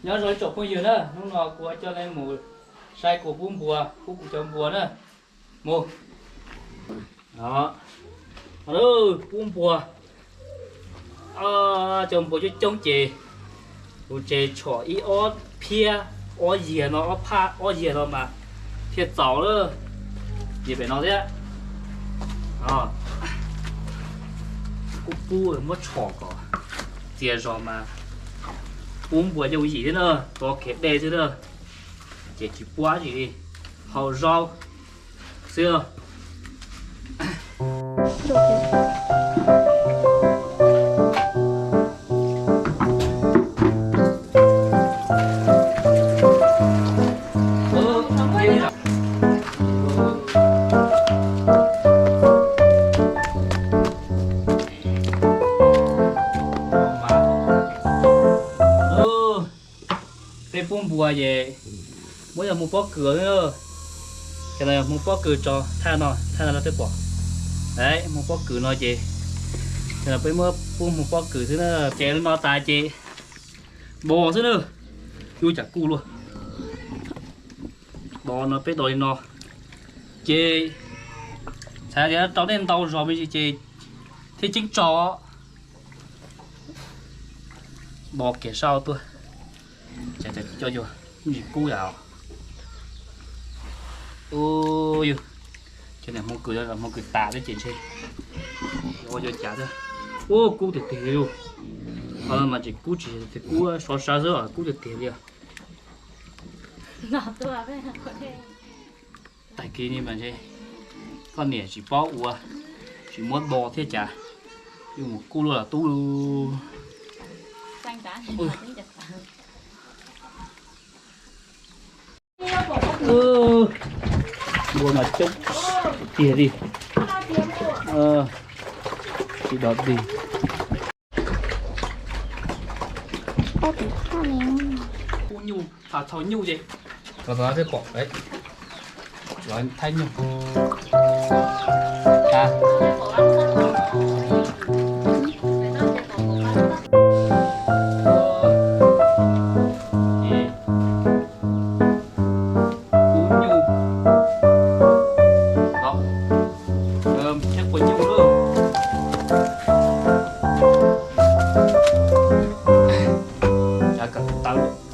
Nyob zoo ib tsoom phooj ywg na, hnub no kuv coj nej mus saib kuv pub npua, pub kuv cov npua na. Mus. Pub npua, cov npua coob coob ces kuv tseem tshom ib ob phiab, ob yiag no, ob phaj ob yiag no mas thiaj txaus lawm. Ces pem no thiab, kuj pub muab tshom kom txias zog mas pub npua yooj yim thiab na, tov kev dej xwb na, ces tsis pub dab tsi li, haus zaub xwb. Peb pub npua ces muab yog hmoo pob kws, cov no yog hmoo pob kws tso thaj no, thaj no rau peb pom. Hmoo pob kws no ces, cov no peb muab pub hmoo pob kws xwb na. Ces li no tas ces do xwb na, tsis cas kuj luaj. Do no peb do li no ces txhais tias rau nej ntau zog me ntsis ces thiaj ceeb tso. Do kiag sab tuaj, cas cov coj yuag ntsis kub yam. Ub, yus, cov niag hmoo kws, hmoo kws tas thiab ces ntshe ua yuav cas thiab. Ub, kub tiag tiag li lauj. Qhov no mas tsis kub, tsis tias kub sov sab xwb, kub tiag tiag li os. Tag kis ni mas ntshe koj niam tsis paub ua, tsis muab do thiab cas, yuav mus kub luaj los tub. Npua mas coob tiag li. Tsis dog dig. Kub nyuj, thaum nyuj ces, thaum no peb pom, los thaij nyuj. Kub nyuj, thiab quav nyuj lawm. Cas kom tawv.